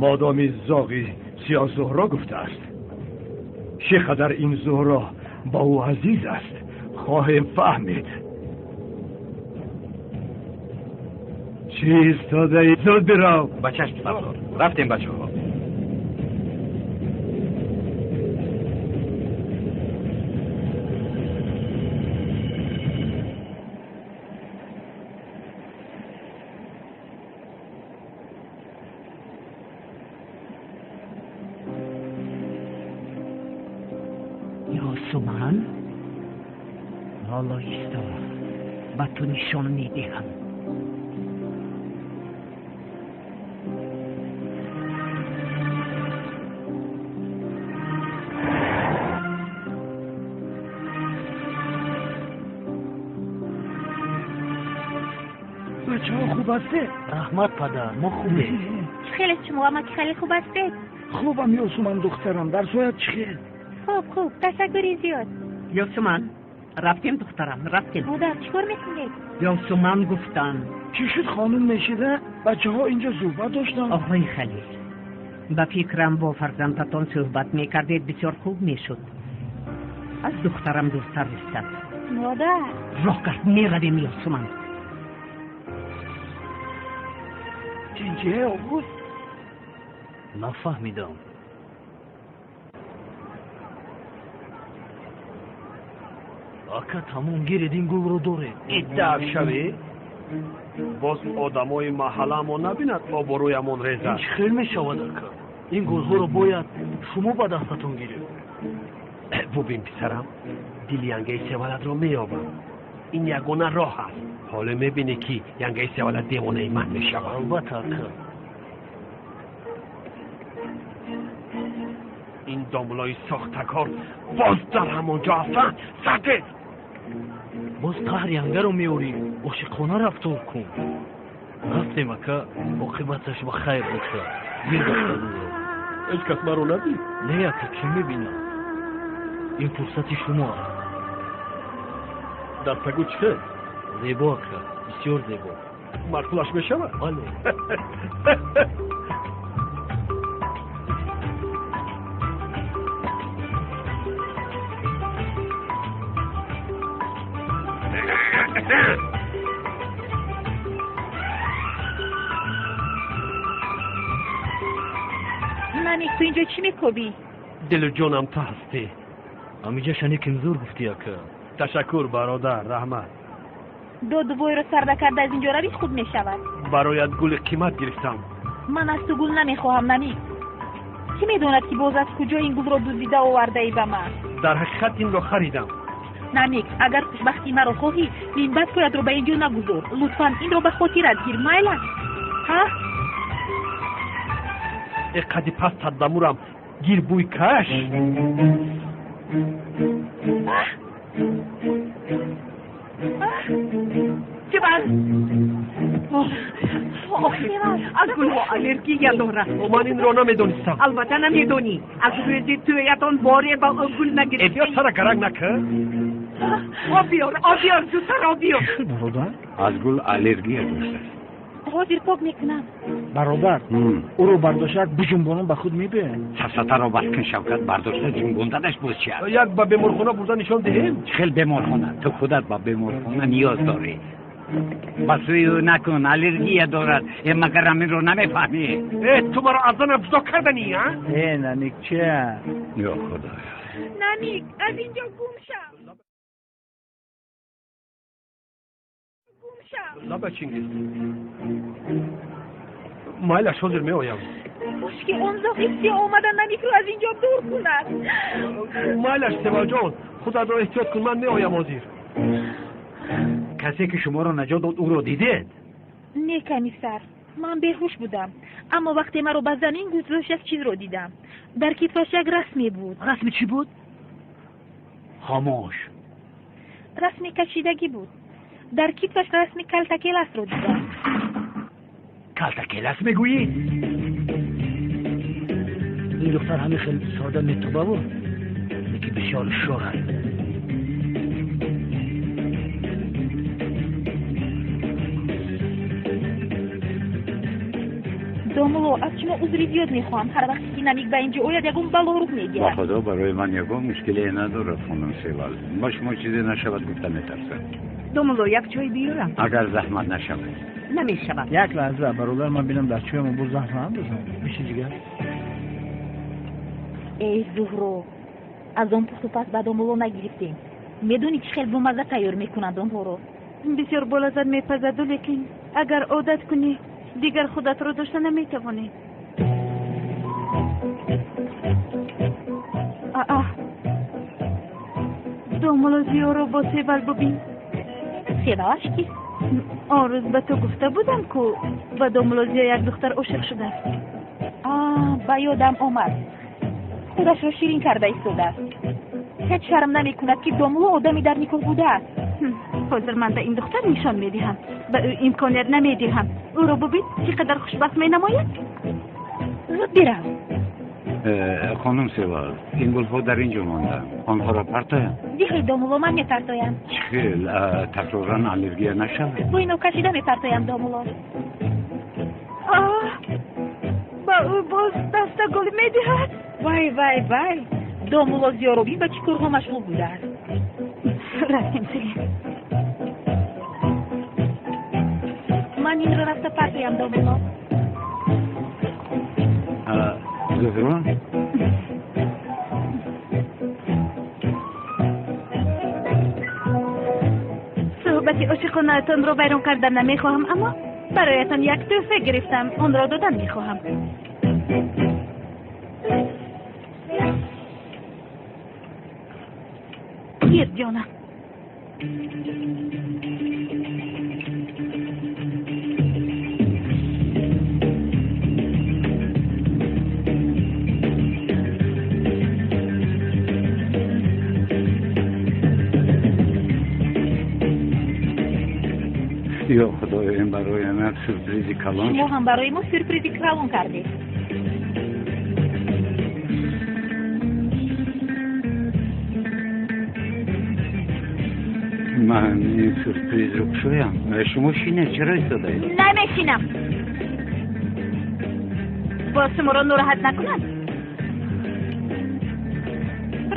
Модоми зоғи сиёҳ Зуҳро гуфтааст, чӣ қадар ин Зуҳро ба ӯ азиз аст, хоҳем фаҳмид. Чӣ истодаӣ? Зуд бирав. Ба чашм сардор. Рафтем, бачаҳо. Ёсуман, ҳоло исто, ба ту нишон медиҳам. Бачаҳо хуб ҳастед? Раҳмат, падар, мо хубем. Чӣ хеле шумо, амаки хеле хуб ҳастед? Хубам, Ёсуман духтарам, дарсоят чӣ хел? Хуб, хуб, ташаккури зиёд. Ёсуман, рафтем духтарам, рафтем. Модар, чӣ кор мекунед? Ёсуман гуфтам. Чӣ шуд хонум мешида? Бачаҳо инҷо суҳбат доштанд. Оғои Халил, ба фикрам бо фарзандатон суҳбат мекардед, бисёр хуб мешуд. Аз духтарам дуртар истад. Модар. Роҳ кард, меравем, Ёсуман. Тинҷие обуд? Нафаҳмидам. Ака, тамом, гиред, ин гулро доред. Иддаак шавӣ? Боз одамои маҳалламон набинад, обрӯямон резад. Ин чӣ хел мешавад, ака? Ин гулҳоро бояд шумо ба дастатон гиред. Бубин, писарам, дили янгаи севалатро меёбам. Ин ягона роҳ аст. Ҳоло мебинӣ, ки янгаи севалат девонаи ман мешавад. Албатта, ака. Ин домлои сохтакор боз дар ҳамон ҷо ҳастанд. Сардед! Боз қаҳр янгаро меорӣ. Ошиқона рафтор кун. Рафтем, ака, оқибаташ ба хайр бошад. Гир дастагулро. Ҳеҷ кас маро надид? Не, ака, чӣ мебинам? Ин фурсати шумо аст. Дастагул чӣ хел? Зебо, ака, бисёр зебо. Маъқулаш мешавад? Бале. Намик, ту инҷо чӣ мекобӣ? Дилу ҷонам ту ҳастӣ. Ҳамиҷа шаниким зур гуфтӣ, ака. Ташаккур, бародар, раҳмат. Додувойро сарда карда аз инҷо равӣ, хуб мешавад. Бароят гули қимат гирифтам. Ман аз ту гул намехоҳам, Намик. Кӣ медонад, ки боз аз куҷо ин гулро дуздида овардаӣ ба ман? Дар ҳақиқат инро харидам. Намик, агар хушбахтии маро хоҳӣ, минбаъд поятро ба инҷо нагузор. Лутфан инро ба хотират гир, майла? Ҳа? Э қади паст таддамурам, гир бӯй каш. Севал! Аз гулҳо аллергия дорад. Ман инро намедонистам. Албатта намедонӣ. Аз рӯзи тӯятон боре ба ӯ гул нагирифтӣ. Э, биё сара гаранг накар. Об биёр, об биёр, зудтар об биёр. Бародар, аз гул аллергия доштааст. Ҳозир пок мекунам. Бародар, ӯро бардошта биҷунбонам ба худ мебиёяд. Сафсатаро бас кун, Шавкат, бардошта ҷунбонданаш боз чи аст? Як ба беморхона бурда нишон диҳем. Чӣ хел беморхона? Ту худат ба беморхона ниёз дорӣ. Ба сӯи ӯ накун, аллергия дорад. Э, магар ҳаминро намефаҳмӣ? Э, ту маро аз занам ҷудо карданӣ, а? Э, Намик, чия? Ё Худоё. Намик, аз инҷо гум шав. Гум шав. Лаба, Чингиз. Майлаш, ҳозир меоям. Кош ки он зоғи сиёҳ омада Намикро аз инҷо дур кунад. Майлаш, Севалҷон, Худатро эҳтиёт кун, ман меоям ҳозир. Касе ки шуморо наҷот дод, ӯро дидед? Не, комиссар, ман беҳуш будам, аммо вақте маро ба замин гузошт, як чизро дидам. Дар китфаш як расме буд. Расми чӣ буд? Хомӯш. Расми кашидагӣ буд. Дар китфаш расми калтакеласро дидам. Калтакелас мегӯӣ? Ин духтар ҳамин хел сода метобаву, лекин бисёр ҳушёр аст. Домулло, аз шумо узри зиёд мехоҳам. Ҳар вақте ки Намик ба инҷо ояд, ягон бало рух медиҳад. Ба худо, барои ман ягон мушкиле надорад, хонум Севал. Ба шумо чизе нашавад гуфта метарсам. Домулло, як чой биёрам? Агар заҳмат нашавад. Намешавад. Як лаҳза, бародар, ман бинам дар чоямо боз заҳр наандозам. Биши ҷигар. Эй Зуҳро, аз он пухтупаз ба домулло нагирифтем. Медонӣ чӣ хел бомазза тайёр мекунанд онҳоро? Бисёр болаззат мепазаду, лекин агар одат кунӣ, дигар худатро дошта наметавонӣ. Аа, домулло Зиёро бо Севал бубин. Севалаш кист? Он рӯз ба ту гуфта будам, ку ба домулло Зиё як духтар ошиқ шудааст. Аа, ба ёдам омад. Худашро ширин карда истодааст. Ҳеҷ шарм намекунад, ки домулло одами дар никоҳ будааст. Ҳозир ман ба ин духтар нишон медиҳам. Ба ӯ имконият намедиҳам. Ӯро бубин, чӣ қадар хушбахт менамояд. Зуд бирав. Хонум Севал, ин гулҳо дар ин ҷо монданд. Онҳоро партоям? Диҳед, домулло, ман мепартоям. Чӣ хел? Такроран аллергия нашавад? Бо ино кашида мепартоям, домулло. Ба ӯ боз дастагул медиҳад. Вай, вай, вай, домулло Зиёро бин, ба чӣ корҳо машғул будааст. Рафтем, Селин. Ман инро рафта партоям, домулло. Зуҳро? Суҳбати ошиқонаатонро вайрон кардан намехоҳам, аммо бароятон як тӯҳфа гирифтам, онро додан мехоҳам. Гир, ҷонам. Ё худоё, ин барои ман сюрпризи калон. Шумо ҳам барои мо сюрпризи калон кардед. Ман ин сюрпризро кушоям. Шумо шинед, чаро истодаед? Намешинам. Боз шуморо нороҳат накунам.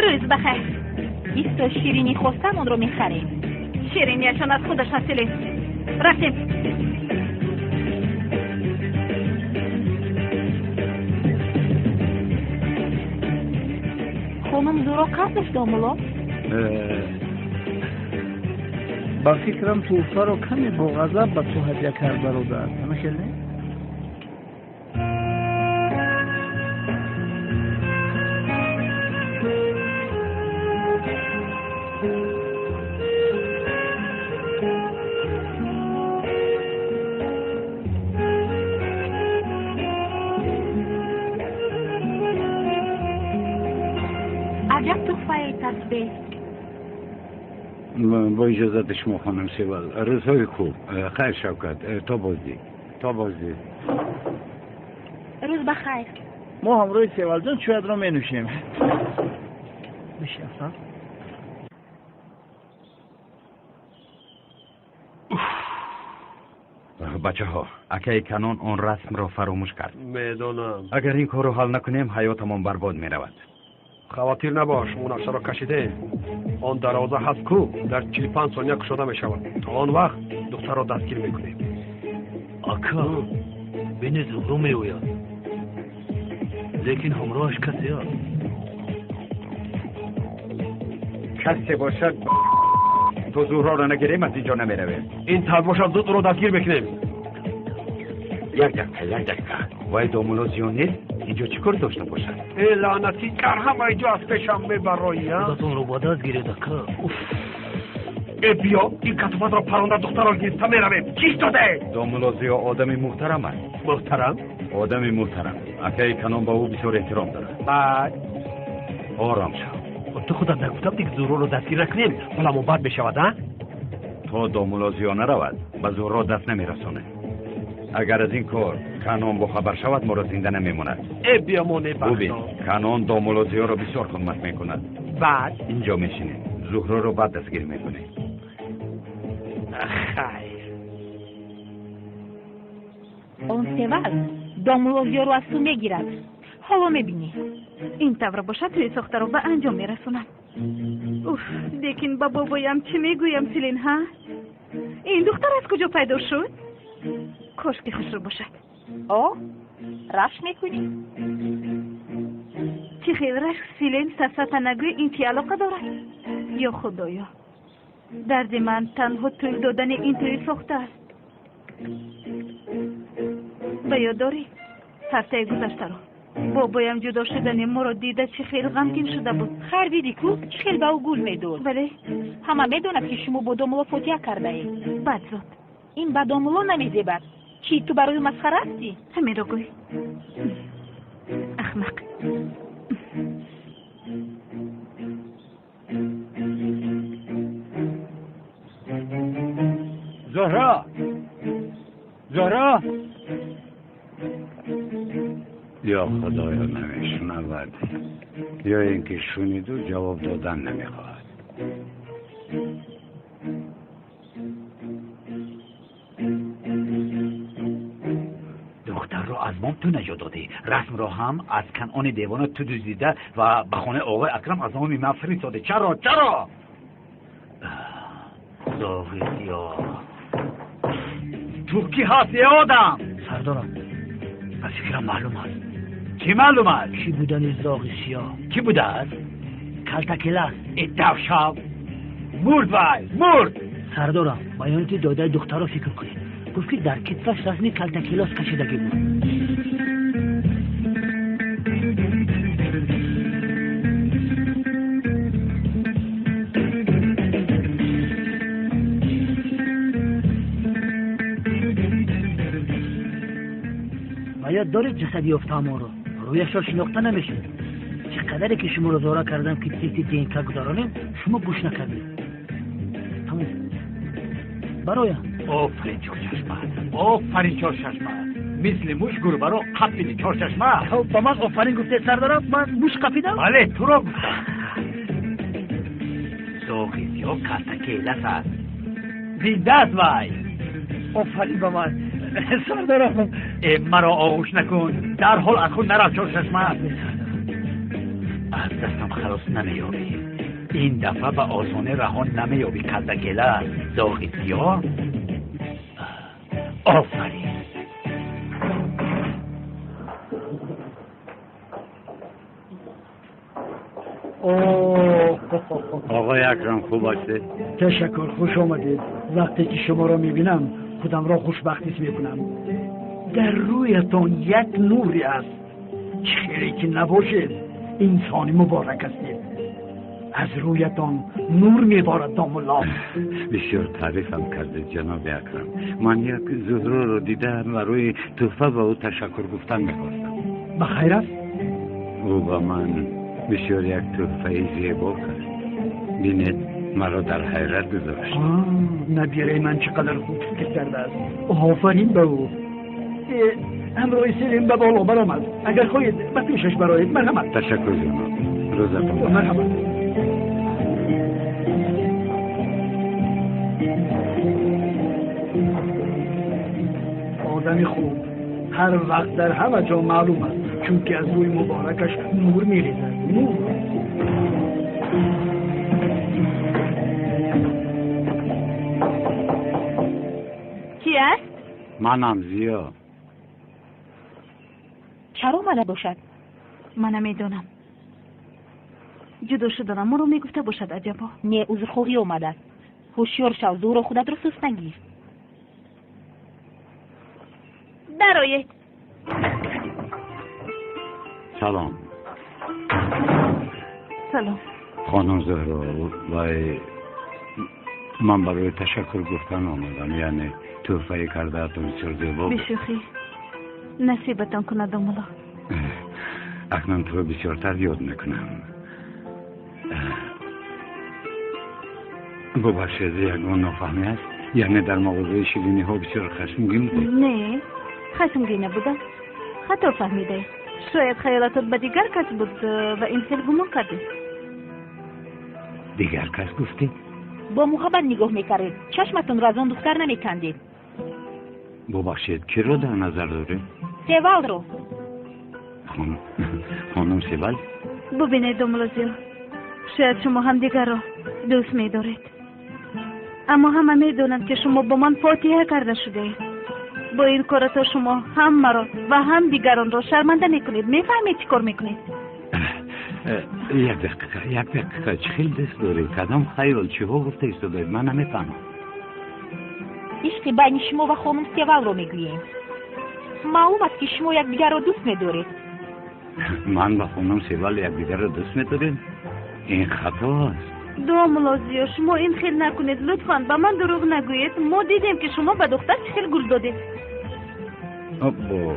Рӯз бахайр. Бисто ширинӣ хостам, онро мехарем. Ширинияшон аз худашон, Селин. Рафтем. Хонум Зуҳро қасд дошт, домулло? Ба фикрам, тӯҳфаро каме бо ғазаб ба ту ҳадя кард, бародар. Ҳама хел не? Аҷаб тӯҳфае, тасбеҳ. Бо иҷозати шумо, хонум Севал, рӯзҳои хуб. Хайр, Шавкат, то боздид. То боздид. Рӯз ба хайр. Мо ҳамроҳи Севалҷон чоятро менӯшем. Биши, Афсар. Бачаҳо, акаи Канон он расмро фаромӯш кард. Медонам. Агар ин корро ҳал накунем, ҳаётамон барбод меравад. Хавотир набош, мо нақшаро кашидем. Он дарвоза ҳаст ку, дар 45 сония кушода мешавад. То он вақт духтарро дастгир мекунем. Ака, бини, Зуҳро меояд, лекин ҳамроҳаш касе аст. Касе бошад, то Зуҳроро нагирем, аз инҷо намеравем. Ин тавр бошад, зуд ӯро дастгир мекунем. Як дақиқа, як дақиқа. Вай домулло Зиён нест? Инҷо чӣ кор дошта бошад? Э лаънатӣ, дар ҳамаи ҷо аз пешам мебароӣ, а? Худатонро ба даст гиред, ака. Уф. Э биё, ин катофатро паронда духтарро гирифта меравем. Чӣ истоде? Домулло Зиё одами муҳтарам аст. Муҳтарам? Одами муҳтарам. Акаи Канон ба ӯ бисёр эҳтиром дорад. Баъд ором шав. Ту худат нагуфта будӣ, ки Зуҳроро дастгир накунем, ҳоламон бад мешавад, а? То домулло Зиё наравад, ба Зуҳро даст намерасонем. Агар аз ин кор Канон бохабар шавад, моро зинда намемонад. Э биёмоне бахто. Бубин, Канон домулло Зиёро бисёр ҳурмат мекунад. Баъд инҷо мешинем, Зуҳроро баъд дастгир мекунем. Хайр. Он севал домулло Зиёро аз ту мегирад. Ҳоло мебинӣ. Ин тавр бошад, тӯи сохтаро ба анҷом мерасонам. Уф, лекин ба бобоям чӣ мегӯям, Селин, ҳа? Ин духтар аз куҷо пайдо шуд? Кош ки хушрӯ бошад. О, рашк мекунӣ? Чӣ хел рашк, Селин? Сафсата нагӯй, ин чӣ алоқа дорад? Ё худоё, дарди ман танҳо тӯй додани ин тӯи сохта аст. Ба ёд дорӣ ҳафтаи гузаштаро? Бобоям ҷудо шудани моро дида чӣ хел ғамгин шуда буд. Хайр, дидӣ ку, чӣ хел ба ӯ гул медод. Бале. Ҳама медонад, ки шумо бо домулло фотиҳа кардаед. Бадзод. Ин ба домулло намезебад. Чӣ, ту барои масхара ҳастӣ? Ҳаминро гӯй. Ахмақ. Зуҳро! Зуҳро! Ё худоё, намешунавад, ё ин ки шуниду ҷавоб додан намехоҳад. Духтарро аз мом ту наҷот додӣ, расмро ҳам аз Канони девона ту дуздида ва ба хонаи оғои Акрам аз номи ман фиристодӣ. Чаро? Чаро? Зоғи сиёҳ, ту кӣ ҳастӣ, э одам? Сардорам, ба фикрам маълум аст. Чӣ маълум аст? Кӣ будани зоғи сиёҳ? Кӣ будааст? Калтакелас. Э давшав, мурд вай, мурд. Сардорам, баёноти додаи духтарро фикр кунед. Гуфт, ки дар китфаш расми Калтакелос кашидагӣ буд. Ба ёд доред ҷасади ёфтаамонро? Рӯяшро шинохта намешуд. Чӣ қадаре ки шуморо зора кардам, ки тести ДНК гузаронем, шумо гӯш накардед. Тамом. Бароям. Офарин, Чорчашма, офарин, Чорчашма. Мисли муш гурбаро қапиди, Чорчашма. Ба ман офарин гуфтед, сардорам? Ман муш қапидам? Бале, туро гуфтам. Зоғи сиёҳ калтакелас аст. Зинда аст вай. Офарин ба ман, сардорам. Э, маро оғӯш накун. Дарҳол аз худ нарав, Чорчашма. Аз дастам халос намеёбӣ. Ин дафъа ба осонӣ раҳо намеёбӣ, калтакелас. Зоғи сиёҳ. Офарин. Оғои Акрам, хуб ҳастед? Ташаккур, хуш омадед. Вақте ки шуморо мебинам, худамро хушбахт ҳис мекунам. Дар рӯятон як нуре аст. Чӣ хеле ки набошед, инсони муборак ҳастед. Аз рӯятон нур меборад, домулло. Бисёр таърифам кардед, ҷаноби Акрам. Ман як Зуҳроро дида барои тӯҳфа ба ӯ ташаккур гуфтан мехостам. Ба хайр аст? Ӯ ба ман бисёр як тӯҳфаи зебо кард. Бинед, маро дар ҳайрат гузошт. Набираи ман чӣ қадар хуб фикр кардааст. Офарин ба ӯ. Ҳамроҳи Селим ба боло баромад. Агар хоҳед, ба пешаш бароед. Марҳамат. Ташаккур, ҷаноб. Рӯзатон. Марҳамат. Одами хуб ҳар вақт дар ҳама ҷо маълум аст, чунки аз рӯи муборакаш нур мерезад. Нур. Кӣ аст? Манам, Зиё. Чаро омада бошад? Ман намедонам. Ҷудо шуданам моро мегуфта бошад, аҷабо. Не, узрхоҳӣ омадааст. Ҳушёр шав, Зуҳро худатро суст нагир. Дароед. Салом. Салом. Хонум Зуҳро, вай ман барои ташаккур гуфтан омадам. Яъне тӯҳфаи кардаатон бисёр зебо. Бешӯхӣ. Насибатон кунад, домулло. Акнун туро бисёртар ёд мекунам. Бубахшед, ягон нофаҳмӣ аст? Яъне дар мағозаи шириниҳо бисёр хашмгин будед? Не, хашмгин набудам. Хато фаҳмидаед. Шояд хаёлатот ба дигар кас буд ва ин хел гумон кардед. Дигар кас гуфтед? Бо муҳаббат нигоҳ мекардед, чашматонро аз он духтар намекандед. Бубахшед, киро дар назар доред? Севалро. Хонум Севал? Бубинед, домулло Зиё, шояд шумо ҳамдигарро дӯст медоред, аммо ҳама медонанд, ки шумо бо ман фотиҳа карда шудаед. Бо ин корато шумо ҳам маро ва ҳам дигаронро шарманда мекунед. Мефаҳмед чӣ кор мекунед? Як дақиқа, як дақиқа, чӣ хел дӯст доред? Кадом хаёл, чиҳо гуфта истодаед? Ман намефаҳмам. Ишқи байни шумо ва хонум Севалро мегӯем. Маълум аст, ки шумо якдигарро дӯст медоред. Ман ва хонум Севал якдигарро дӯст медорем? Ин хато аст. Домулло Зиё, шумо ин хел накунед, лутфан ба ман дурӯғ нагӯед. Мо дидем, ки шумо ба духтар чӣ хел гул додед. Аббо,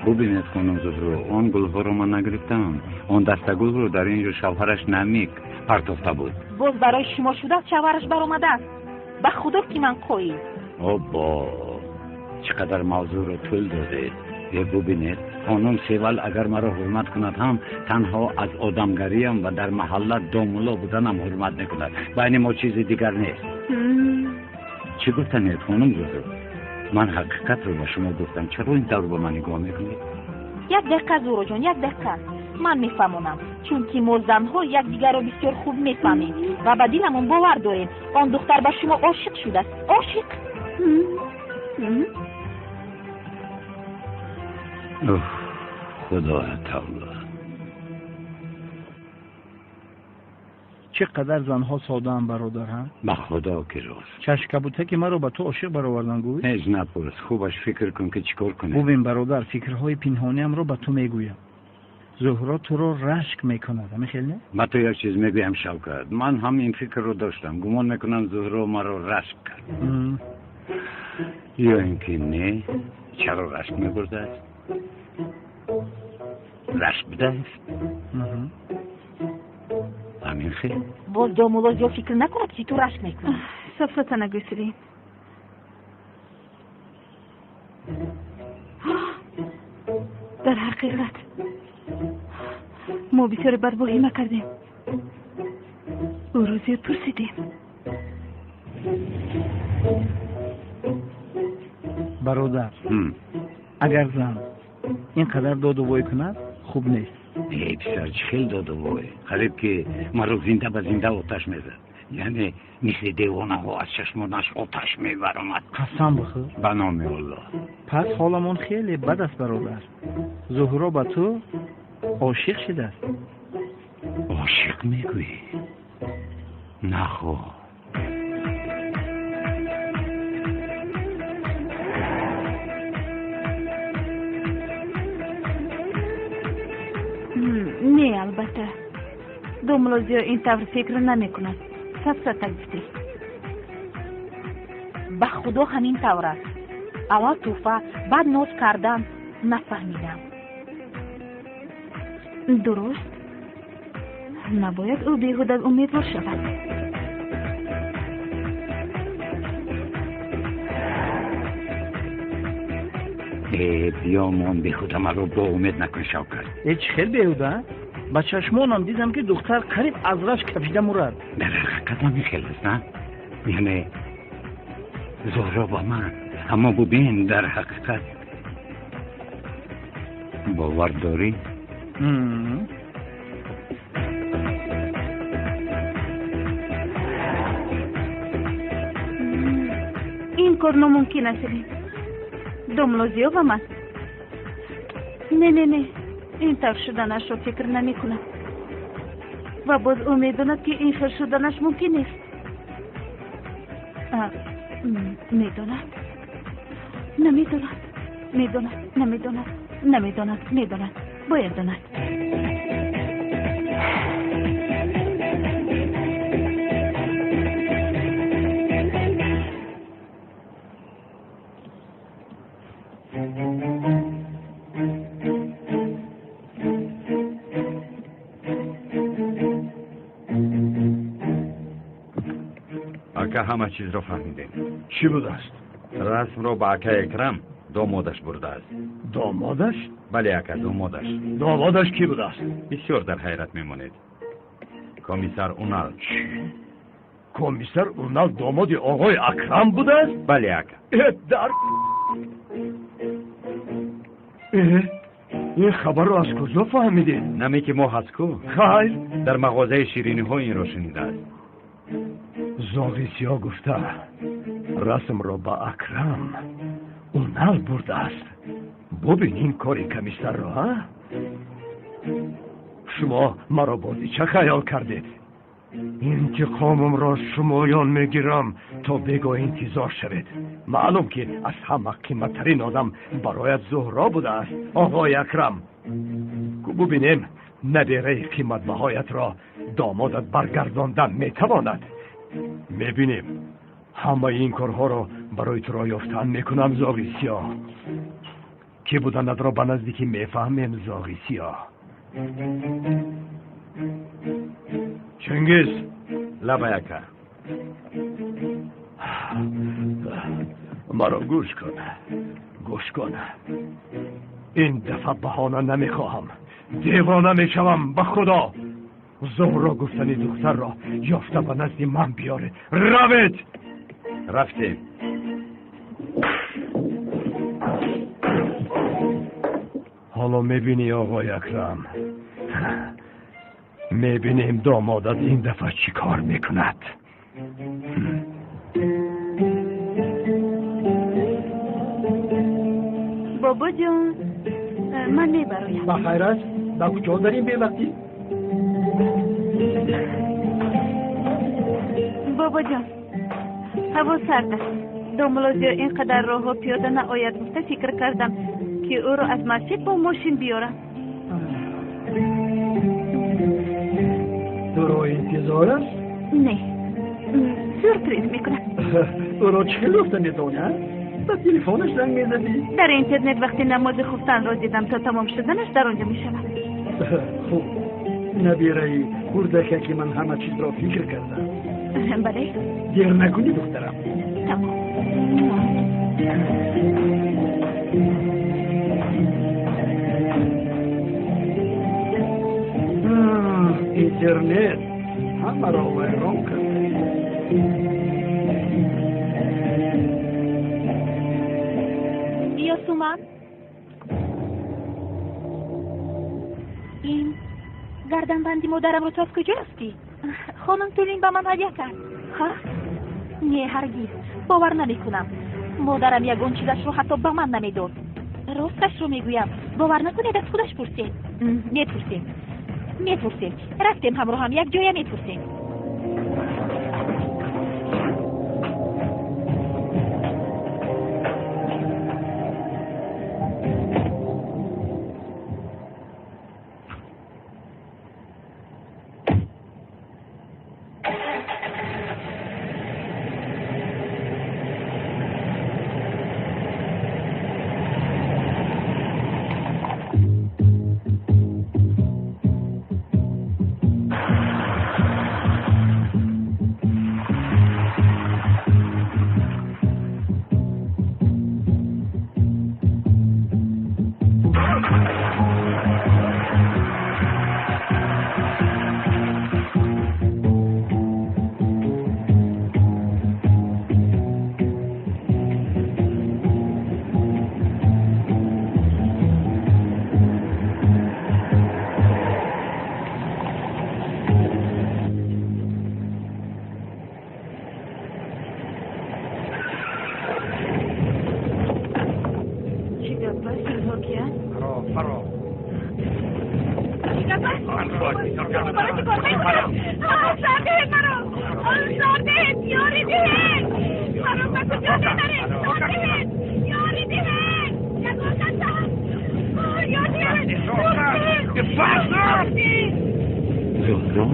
бубинед, хонум Зуҳро, он гулҳоро ман нагирифтам. Он дастагулро дар ин ҷо шавҳараш Намик партофта буд. Боз барои шумо шудааст, шавҳараш баромадааст. Ба худо ки ман қоил. Аббо, чӣ қадар мавзӯъро тӯл додед. Е, бубинед, хонум Севал агар маро ҳурмат кунад ҳам, танҳо аз одамгариям ва дар маҳалла домулло буданам ҳурмат мекунад. Байни мо чизи дигар нест. Чӣ гуфтанед, хонум Зуҳро? Ман ҳақиқатро ба шумо гуфтам. Чаро ин тавр ба ман нигоҳ мекунед? Як дақиқа, Зуҳроҷон, як дақиқа. Ман мефаҳмонам, чунки мо занҳо якдигарро бисёр хуб мефаҳмем ва ба диламон бовар дорем. Он духтар ба шумо ошиқ шудааст. Ошиқ. Худоя тавба. Чӣ қадар занҳо содаам, бародар, ҳа? Ба худо ки рост. Чашмкабута ки маро ба ту ошиқ баровардан гӯй? Ҳеҷ напурс, хубаш фикр кун ки чӣ кор кунем. Бубин, бародар, фикрҳои пинҳониамро ба ту мегӯям. Зуҳро туро рашк мекунад, ҳамин хел не? Ба ту як чиз мегӯям, Шавкат. Ман ҳам ин фикрро доштам. Гумон мекунам Зуҳро маро рашк кард. Ё ин ки не, чаро рашк мебурдааст? Рашк будааст? Ҳамин хел. Боз домулло Зиё фикр накунад, ки ту рашк мекунӣ. Сафсата нагӯй, Селин. Дар ҳақиқат мо бисёре бадвоҳима кардем. Ӯро зиёд пурсидем. Бародар, агар зан ин қадар доду вой кунад, хуб нест. Эй писар, чӣ хел доду вой? Қариб ки маро зинда ба зинда оташ мезад. Яъне мисли девонаҳо аз чашмонаш оташ мебаромад. Қасам бихӯр. Ба номи Аллоҳ. Пас ҳоламон хеле бад аст, бародар. Зуҳро ба ту ошиқ шудааст. Ошиқ мегӯӣ? Нахо. Не, албатта. Домулло Зиё ин тавр фикр намекунад. Сафсата гуфтӣ. Ба худо ҳамин тавр аст. Аввал тӯҳфа, баъд ноз кардан. Нафаҳмидам. Дуруст. Набояд ӯ беҳуда умедвор шавад. Э, биёмон, беҳуда маро боумед накун, Шавкат. Э, чӣ хел беҳуда? Ба чашмонам дидам, ки духтар қариб аз рашк кафида мурад. Дар ҳақиқат ҳамин хел аст, на? Яъне Зуҳро ба ман, аммо бубин, дар ҳақиқат бовар дорӣ? Ин кор номумкин аст, Селин. Домулло Зиё ва ман? Не, не, не, ин тавр шуданашро фикр намекунам. Ва боз ӯ медонад, ки ин хел шуданаш мумкин нест. Медонад, намедонад, медонад, намедонад, намедонад, медонад, бояд донад. Ака, ҳама чизро фаҳмидем. Чӣ будааст? Расмро ба акаи Акрам домодаш бурдааст. Домодаш? Бале, ака, домодаш. Домодаш кӣ будааст? Бисёр дар ҳайрат мемонед. Комиссар Унал. Чӣ? Комиссар Унал домоди оғои Акрам будааст? Бале, ака. Дар ин хабарро аз куҷо фаҳмидед? Наме ки мо ҳаст ку? Хайр. Дар мағозаи шириниҳо инро шунидааст. Зоғи сиёҳ гуфта расмро ба Акрам Унал бурдааст. Бубин ин кори комиссарро, ҳа? Шумо маро бозича хаёл кардед. Интиқомамро шумоён мегирам, то бего интизор шавед. Маълум ки аз ҳама қиматтарин одам бароят Зуҳро будааст, оғои Акрам. Ку бубинем набераи қиматбаҳоятро домодат баргардондан метавонад. Мебинем. Ҳамаи ин корҳоро барои туро ёфтан мекунам, зоғи сиёҳ. Кӣ буданатро ба наздикӣ мефаҳмем, зоғи сиёҳ. Чингиз. Лабай, ака. Маро гӯш кун, гӯш кун. Ин дафъа баҳона намехоҳам. Девона мешавам, ба худо. Зуҳро гуфтани духтарро ёфта ба назди ман биёред. Равед! Рафтем. Ҳоло мебинӣ, оғои Акрам. Мебинем домодат ин дафъа чӣ кор мекунад. Бобоҷон, ман мебароям. Ба хайр аст? Ба куҷо дар ин бевақтӣ? Бобоҷон, ҳаво сард аст. Домулло Зиё ин қадар роҳҳо пиёда наояд гуфта фикр кардам ки ӯро аз масҷид бо мошин биёрам. Туро интизор аст? Не, сюрприз мекунам. Ӯро чӣ хел ёфта метавонӣ, а? Ба телефонаш занг мезадӣ? Дар интернет вақти намози хуфтанро дидам, то тамом шуданаш дар он ҷо мешавад. Хуб, набираи хурдака ки ман ҳама чизро фикр кардам. Бале. Дер накунӣ, духтарам. Тамом. Интернет ҳамаро вайрон кард. Ёсуман, ин гарданбанди модарамро ту аз куҷо ёфтӣ? Хонум Тулин ба ман ҳадя кард. Ҳа? Не, ҳаргиз бовар намекунам. Модарам ягон чизашро ҳатто ба ман намедод. Росташро мегӯям, бовар накунед, аз худаш пурсед. Мепурсем, мепурсем. Рафтем ҳамроҳам як ҷоя мепурсем. Зуҳро?